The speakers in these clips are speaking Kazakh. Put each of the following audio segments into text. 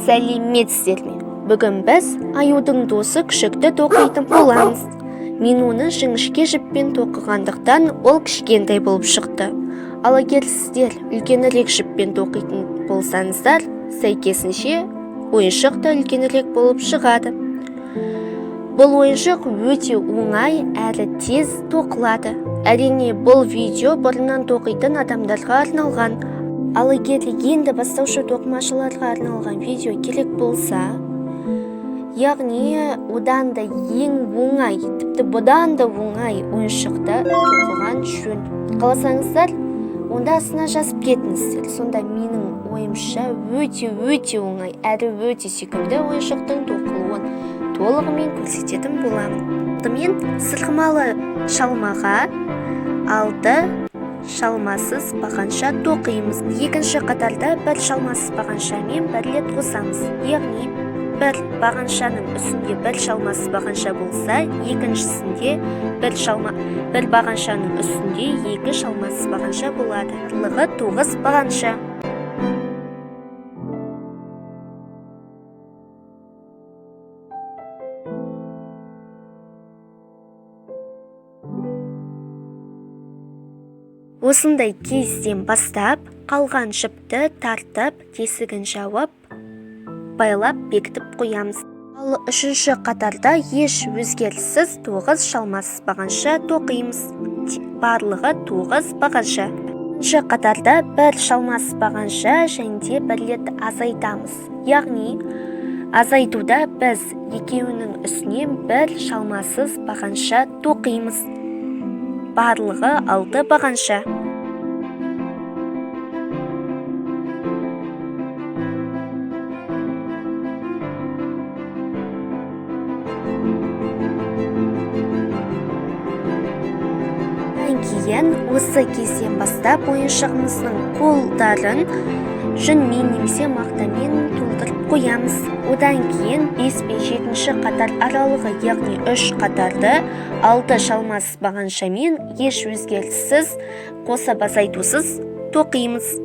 Сәлеметсіздер ме? Бүгін біз аюдың досы күшікті тоқитын боламыз. Мен оны жіңішке жіппен тоқығандықтан ол кішкентай болып шықты. Ал егер сіздер үлкенірек жіппен тоқитын болсаңыздар, сәйкесінше ойыншық та үлкенірек болып шығады. Бұл ойыншық өте оңай әрі тез тоқылады. Әрине, бұл видео бұрыннан тоқитын адамдарға арналған. Ал егер енді бастаушы тоқымашыларға арналған видео керек болса, яғни одан да ең оңай, тіпті бұдан да оңай ойыншықты тоқыған жөн. Қаласаңыздар, онда астына жазып кетіңіздер. Сонда менің ойымша өте-өте оңай әрі өте сүйкімді ойыншықтың тоқылуын толығымен көрсететін боламын. Алдымен сырғымалы шалмаға 6 шалмасыз бағанша тоқимыз. Екінші қатарда бір шалмасыз бағаншамен бір рет қосамыз. Яғни бір бағаншаның үстінде бір шалмасыз бағанша болса, екіншісінде бір бағаншаның үстінде екі шалмасыз бағанша болады. Барлығы 9 бағанша. Осындай кезден бастап қалған жіпті тартып, тесігін жауып, байлап бекітіп қоямыз. Ал үшінші қатарда еш өзгеріссіз 9 шалмасыз бағанша тоқимыз. Барлығы 9 бағанша. Үшінші қатарда бір шалмасыз бағанша және де бір рет азайтамыз. Яғни азайтуда біз екеуінің үстінен бір шалмасыз бағанша тоқимыз. Барлығы 6 бағанша. Кейін осы кезден бастап ойыншығымыздың қолдарын жүнмен немесе мақтамен толтырып қоямыз. Одан кейін 5 пен 7 қатар аралығы, яғни 3 қатарды 6 шалмасыз бағаншамен еш өзгеріссіз қосып азайтусыз тоқимыз.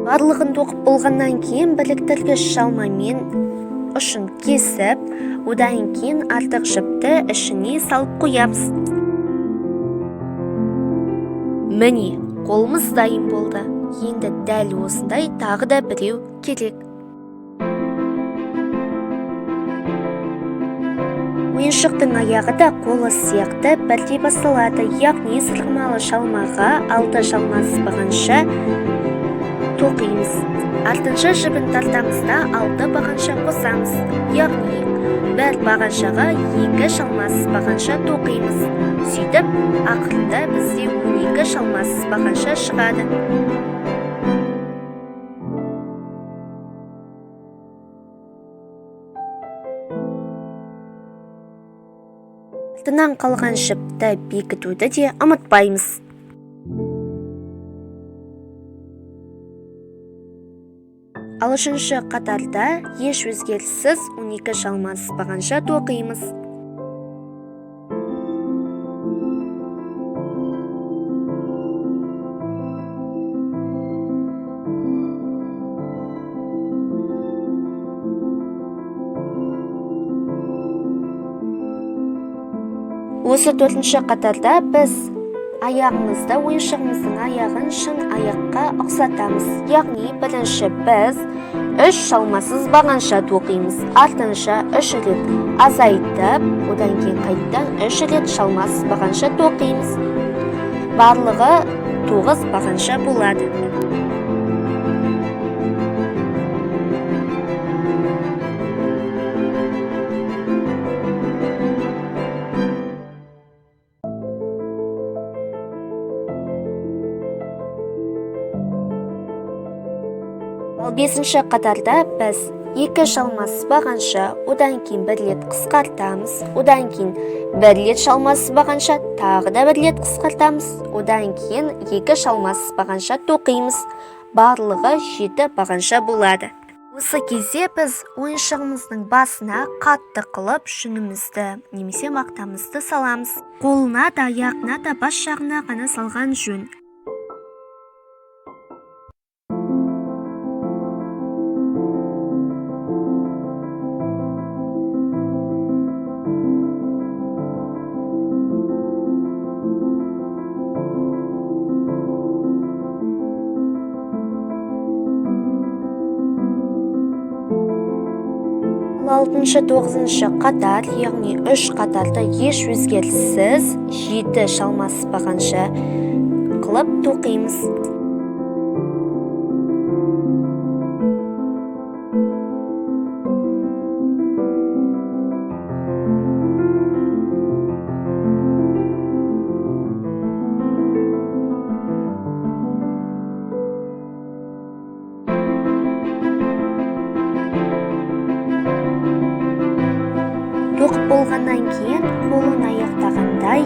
Барлығын тоқып болғаннан кейін біріктіргіш шалмамен ұшын кесіп, одан кейін артық жіпті ішіне салып қоямыз. Міне, қолымыз дайын болды. Енді дәл осындай тағы да біреу керек. Ойыншықтың аяғы да қолы сияқты бірдей басталады. Яғни сырғымалы шалмаға 6 шалмасыз бағанша тоқимыз. Артынша жібін тартамыз да 6 бағанша қосамыз. Яғни бір бағаншаға 2 шалмасыз бағанша тоқимыз. Сөйтіп, ақырында бізде 12 шалмасыз бағанша шығады. Артынан қалған жіпті бекітуді де ұмытпаймыз. Ал үшінші қатарда еш өзгеріссіз 12 шалмасыз бағанша тоқимыз. Осы төртінші қатарда біз аяғымызда ойыншығымыздың аяғын шын аяққа ұқсатамыз. Яғни бірінші біз 3 шалмасыз бағанша тоқимыз. Артынша 3 рет азайтып, одан кейін қайтадан 3 рет шалмасыз бағанша тоқимыз. Барлығы 9 бағанша болады. Ал бесінші қатарда біз 2 шалмасыз бағанша, одан кейін бір рет қысқартамыз, одан кейін бір рет шалмасыз бағанша, тағы да бір рет қысқартамыз, одан кейін 2 шалмасыз бағанша тоқимыз. Барлығы 7 бағанша болады. Осы кезде біз ойыншығымыздың басына қатты қылып жүнімізді немесе мақтамызды саламыз. Қолына да, аяғына да, бас жағына ғана салған жөн. Алтыншы, тоғызыншы қатар, яғни 3 қатарды еш өзгеріссіз 7 шалмасыз бағанша қылып тоқимыз. Тоқып болғаннан кейін қолын аяқтағандай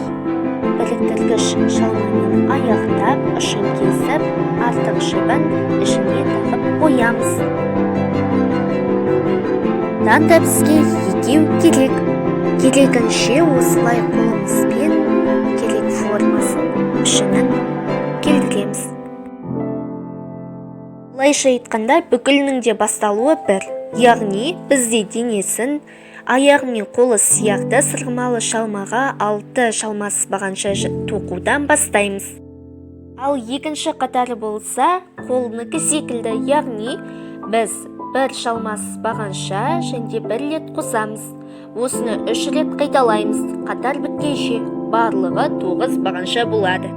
біріктіргіш шалмамен аяқтап, ұшын кесіп, артық жібін ішіне тағып қоямыз. Бұдан да бізге екеу керек. Керегінше осылай қолымызбен керек формасын, пішінін келтіреміз. Былайша айтқанда, бүкілінің де басталуы бір. Яғни бізде денесін аяғы мен қолы сияқты сырғымалы шалмаға 6 шалмасыз бағанша тоқудан бастаймыз. Ал екінші қатары болса, қолынікі секілді, яғни біз бір шалмасыз бағанша және бір рет қосамыз. Осыны 3 рет қайталаймыз. Қатар біткенше барлығы 9 бағанша болады.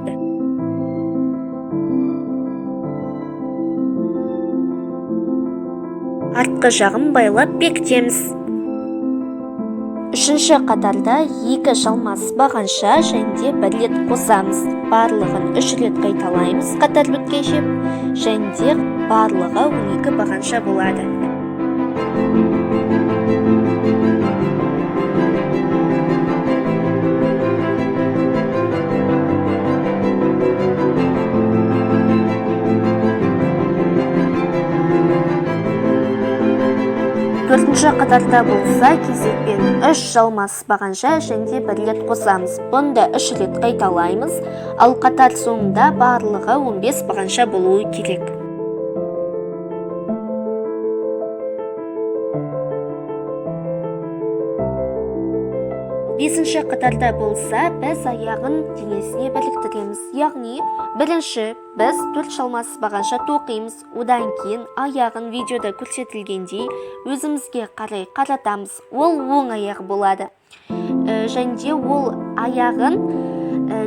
Артқы жағын байлап бекітеміз. Үшінші қатарда 2 шалмасыз бағанша және бір рет қосамыз. Барлығын 3 рет қайталаймыз қатар біткенше және барлығы 12 бағанша болады. Төртінші қатарда болса, кезекпен 3 шалмасыз бағанша және бір рет қосамыз. Бұнда 3 рет қайталаймыз, ал қатар соңында барлығы 15 бағанша болуы керек. Бесінші қатарда болса, біз аяғын денесіне біріктіреміз. Яғни, бірінші біз 4 шалмасыз бағанша тоқимыз. Одан кейін аяғын видеода көрсетілгендей өзімізге қарай қаратамыз. Ол оң аяғы болады. Және де ол аяғын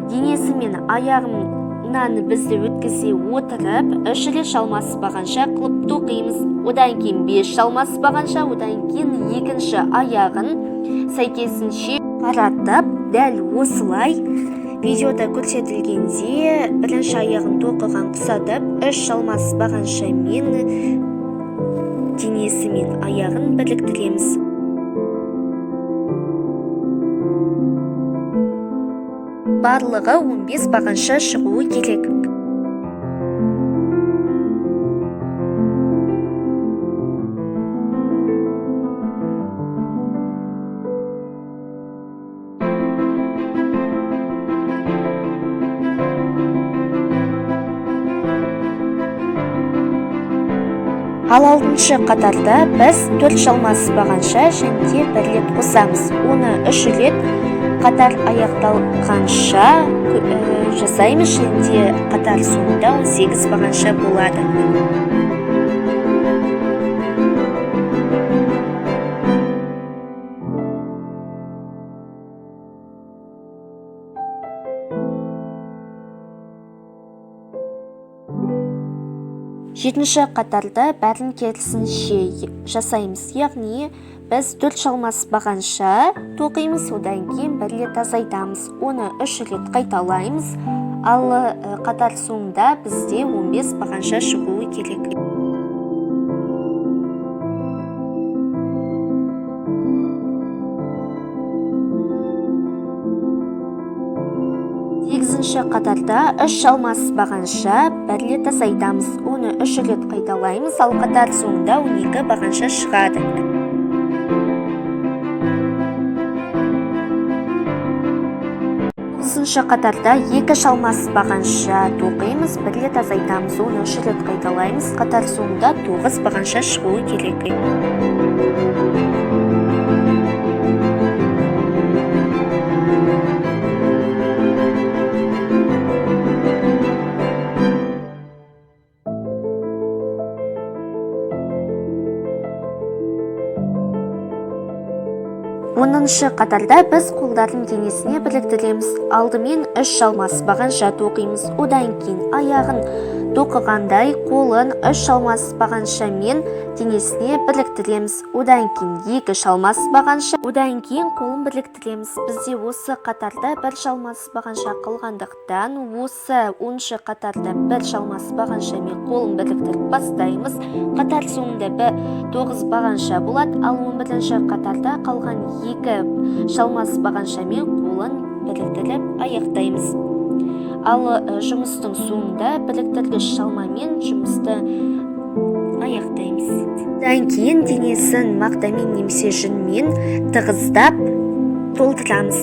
денесі мен аяғынан бізді өткізе отырып, 3 рет шалмасыз бағанша қылып тоқимыз. Одан кейін 5 шалмасыз бағанша, одан кейін екінші аяғын сәйкесінше қаратып, дәл осылай видеода көрсетілгенде бірінші аяғын тоқыған құсатып, 3 шалмасыз бағаншамен денесі мен аяғын біріктіреміз. Барлығы 15 бағанша шығуы керек. Ал алтыншы қатарда біз 4 шалмасыз бағанша және бір рет қосамыз. Оны 3 рет қатар аяқталғанша жасаймыз және қатар соңында 18 бағанша болады. Жетінші қатарда бәрін керісінше жасаймыз. Яғни біз 4 шалмасыз бағанша тоқимыз, одан кейін бір рет азайтамыз. Оны 3 рет қайталаймыз. Ал қатар соңында бізде 15 бағанша шығуы керек. 11-ші қатарда 3 жалмасыз бағанша бір рет азайтамыз. Оны 3 рет қайталаймыз, ал қатар соңында 12 бағанша шығады. 9-шы қатарда 2 жалмасыз бағанша тоқимыз, бір рет азайтамыз. Оны 3 рет қайталаймыз. Қатар соңында 9 бағанша шығуы керек. 10-шы қатарда біз қолдарын денесіне біріктіреміз. Алдымен 3 жалмасыз бағанша тоқимыз. Одан кейін аяғын тоқығандай қолын 3 жалмасыз бағаншамен денесіне біріктіреміз. Одан кейін 2 жалмасыз бағанша, одан кейін қолын біріктіреміз. Бізде осы қатарда 1 жалмасыз бағанша қалғандықтан осы 10-шы қатарда 1 жалмасыз бағаншамен қолын біріктіріп бастаймыз. Қатар соңында 9 бағанша болады, ал 11-ші қатарда қалған 2 жалмасыз бағаншамен қолын біріктіріп аяқтаймыз. Ал жұмыстың соңында біріктіргіш шалмамен жұмысты аяқтаймыз. Одан кейін денесін мақтамен немесе жүнмен тығыздап толтырамыз.